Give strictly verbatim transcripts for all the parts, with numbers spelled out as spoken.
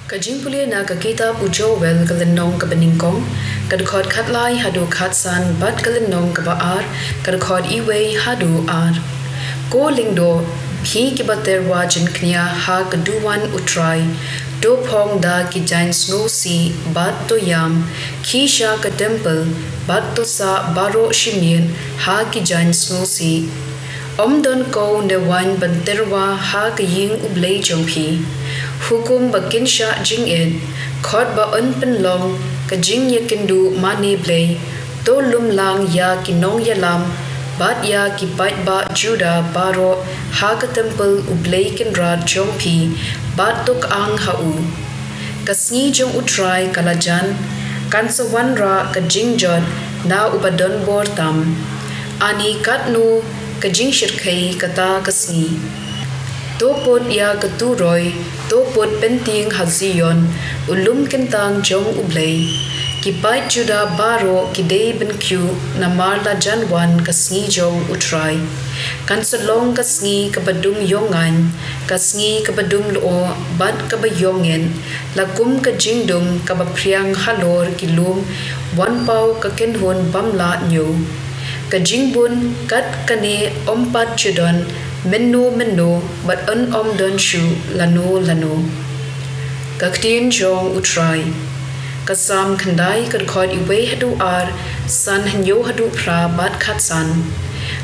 Ka jingpule na ka kitab u Joel, ka lynnong kaba nyngkong, ka dkhot khatlai haduh khatsan, bad ka lynnong kaba ar, ka dkhot iwei haduh ar. Ko lyngdoh, phi kiba tyrwa jingkñia ha ka duwan U Trai, to phong da ki jaiñ sngewsih, bad to ïam, khie sha ka templ, bad to sah baroh shi miet ha ki jaiñ sngewsih. Ym don kew ne waiñ ban tyrwa ha ka ïing U Blei jong phi. Hukum ba kynshah jingit, khot ba yn pynlong ka jingïakynduh mane blei, to lum lang ïa ki nongïalam, bad ïa ki paidbah Judah baroh ha ka templ U Blei Kynrad jong phi, bad to kyang ha u. Ka sngi jong U Trai ka la jan, kan sa wanrah ka jingjot na uba donbor tam. Ani katno ka jingshyrkhei kata ka sngi. To put ïa ka turoi, to put pyntieng ha Zion, u lum kyntang jong U Blei. Ki paid Judah baroh ki dei ban kyiuh namar la jan wan ka sngi jong U Trai. Kan sa long ka sngi kaba dum ïong ngaiñ, ka sngi kaba dum lyoh, bad kaba ïong ngit, la kum ka jingdum kaba phriang halor ki lum, wan paw ka kynhun bym lah ñiew. Ka jingbun kat kane ym pat ju don mynno mynno, bad yn ym don shuh lano lano. Ka ktien jong U Trai. Ka Salm khyndai, ka dkhot iwei haduh ar, san hynñiew haduh phra, bad khatsan.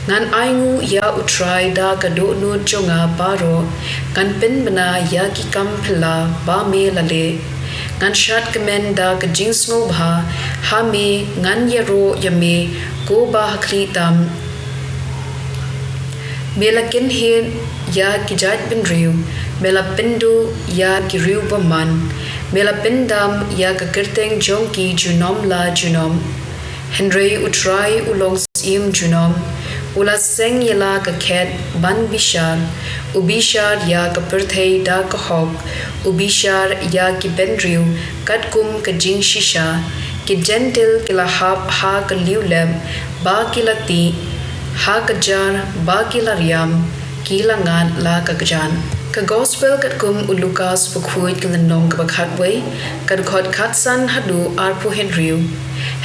Ngan ainguh ïa U Trai da ka dohnud jong nga baroh, ngan pynbna ïa ki kam phylla ba me la leh. Ngan shad kmen da ka jingsngewbha ha me, ngan ïaroh ïa me, ko ba ha khlieh tam. Me la kynhied ïa ki jaitbynriew, me la pynduh ïa ki riewbymman, me la pyndam ïa ka kyrteng jong ki junom la junom. Hynrei U Trai u long Syiem junom, u la seng ïa la ka khet ban bishar, u bishar ïa ka pyrthei da ka hok, u bishar ïa ki bynriew katkum ka jingshisha. Ki Jentil ki la hap ha ka liewlep ba ki la tih, ha ka jar ba ki la riam, ki la ngat la ka kjat. Ka Gospel katkum u Lukas bakhuid, ka lynnong kaba khatwei, ka dkhot khatsan haduh arphew hynriew.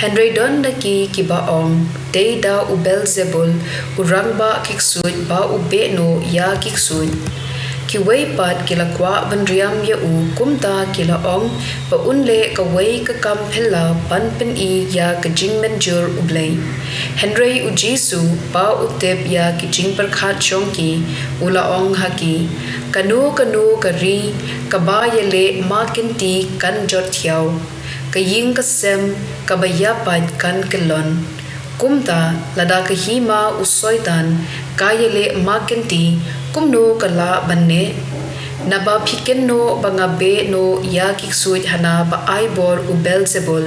Hynrei don da ki kiba ong, dei da u Belzebul, u rangbah ki ksuid, ba u beh noh ïa ki ksuid. Kiwei pat ki la kwah ban riam ïa u, kumta ki la ong ba un leh kawei ka kam phylla ban pyni ïa ka jingmynjur U Blei. Hynrei U Jisu, ba u tip ïa ki jingpyrkhat jong ki, u la ong ha ki, kano kano ka ri kaba ïaleh ma kynti kan jot thiaw, ka ïing ka sem kaba ïapait kan kyllon. Kumta, lada ka hima u Soitan ka ïaleh ma kynti, kumno ka lah ban neh? Naba phi kynnoh ba nga beh noh ïa ki ksuid hana ba ai bor u Belzebul.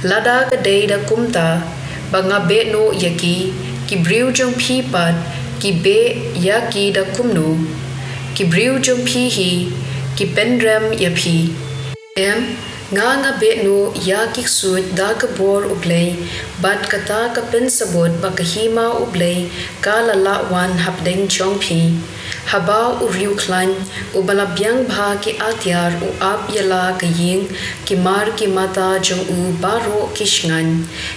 Lada ka dei da kumta ba nga beh noh ïa ki, ki briew jong phi pat ki beh ïa ki da kumno? Ki briew jong phi hi ki pynrem ïa phi. Em, nga nga beh noh ïa ki ksuid da ka bor U Blei, bad kata ka pynsabut ba ka hima U Blei ka la lah wan hapdeng jong phi. Haba u riewkhlaiñ uba la biang bha ki atiar u ap ïa la ka ïing, ki mar ki mata jong u baroh ki shngaiñ.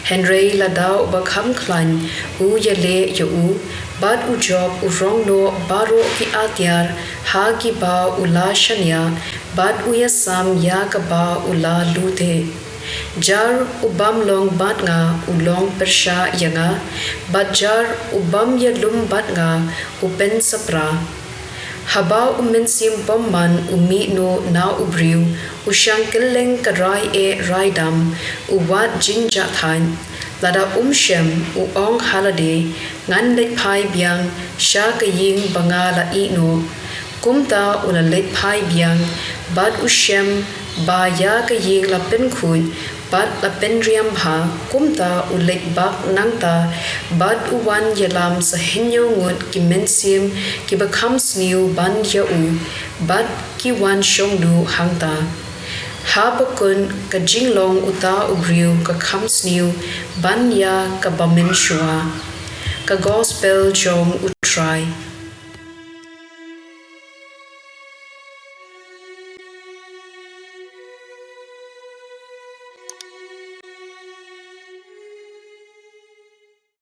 Hynrei lada uba kham khlaiñ u ïaleh ïa u, bad u jop u rong noh baroh ki atiar ha kiba u la shaniah, bad u ïasam ïa kaba u la lute. Jar u bym long bad nga u long pyrshah ïa nga, bad jar u bym ïalum bad nga u pynsaphra. Haba u mynsiem bymman u mih noh na u briew, u shang kylleng ka rai eh rai dam, u wad jingjahthait. Lada um shem, u ong ha lade, ngan leit phai biang sha ka ïing ba nga la ïeh noh. Kumta u la leit phai biang, bad u shem ba ïa ka ïing la pynkhuid, bad la pynriam bha. Kumta u leit bak nangta, bad u wan ïalam sa hynñiew ngut ki mynsiem kiba kham sniew ban ïa u, bad ki wan shong duh hangta. Haba kut ka jinglong uta u briew ka kham sniew ban ïa kaba mynshuwa. Ka Gospel jong U Trai.